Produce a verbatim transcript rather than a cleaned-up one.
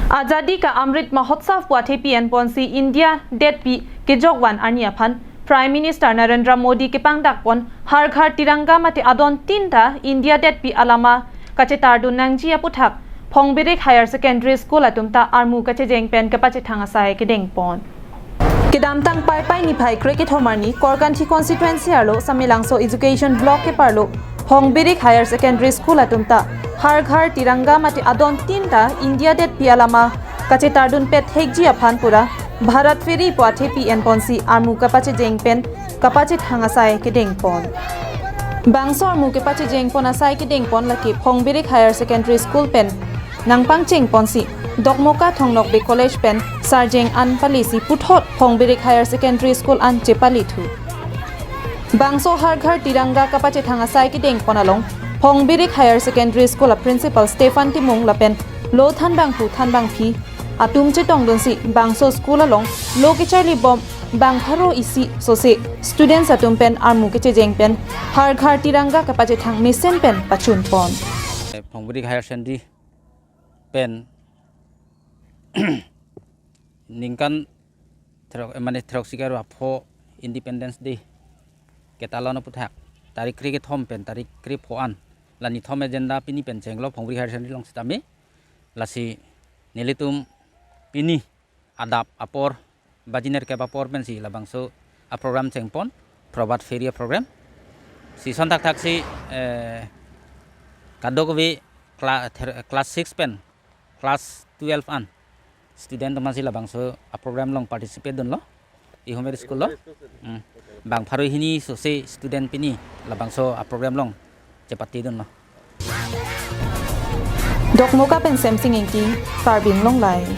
Azadi ka Amrit Mahotsav pu athepi enponsi India detpi kejokvan arni aphan Prime Minister Narendra Modi kepangdakpon Har Ghar Tiranga mate adon tin ta India detpi alama kachetardun nangji aputhak Phongbirik Higher Secondary School atum ta armu kachejeng pen kapachethang asai kedengpon. Kedamtang Paipai niphai krekethom arni Korkanthi constituency arlo Samelangso Education Block keparlo Phongbirik Higher Secondary School atum ta Har Ghar Tiranga mate adon tin ta India detpi alama kachetardun pethekji aphan pura Bharat Pheri pu athepi enponsi armu kapachejeng pen kapachethang asai kedengpon. Bangso armu kapachejengpon asai kedengpon lake Phongbirik Higher Secondary School pen nangpangchengponsi Dokmoka Thong Nokbe College pen sarjeng an palisi puthot Phongbirik Higher Secondary School an chepalithu. Bangso Har Ghar Tiranga kapachethang asai kedengpon along Phongbirik Higher Secondary School a Principal Stephen Timung lapen lo thanbangphu thanbangpi atum chetongdunsi bangso school along lo kecharlibom bang pharo isi sose students atum pen armu kechejeng pen Har Ghar Tiranga kapachethang mesen pen pachunpon. Phongbirik Higher Secondary pen ningkan throk, eh, mane throksi karo apho Independence Day ketalon aputhak tarik krekethom pen tarik krepho an la nithom agenda pini pen chenglo Phongbirik Higher Secondary along sitame. Lasi nelitum pini adap apor baji nerkep apor pensi labangso aprogram chengpon, Prabhat Pheri aprogram. Si son thakthaksi, eh, kadokave cla-, ther-, class six pen class twelve an student atum si labangso aprogram along participate dunlo, Ihomer School lo. Hmm. Bang pharo hini sose student pini labangso aprogram along chepatedunlo. Dokmoka pen Semsing Ingti, Karbi Anglong Live.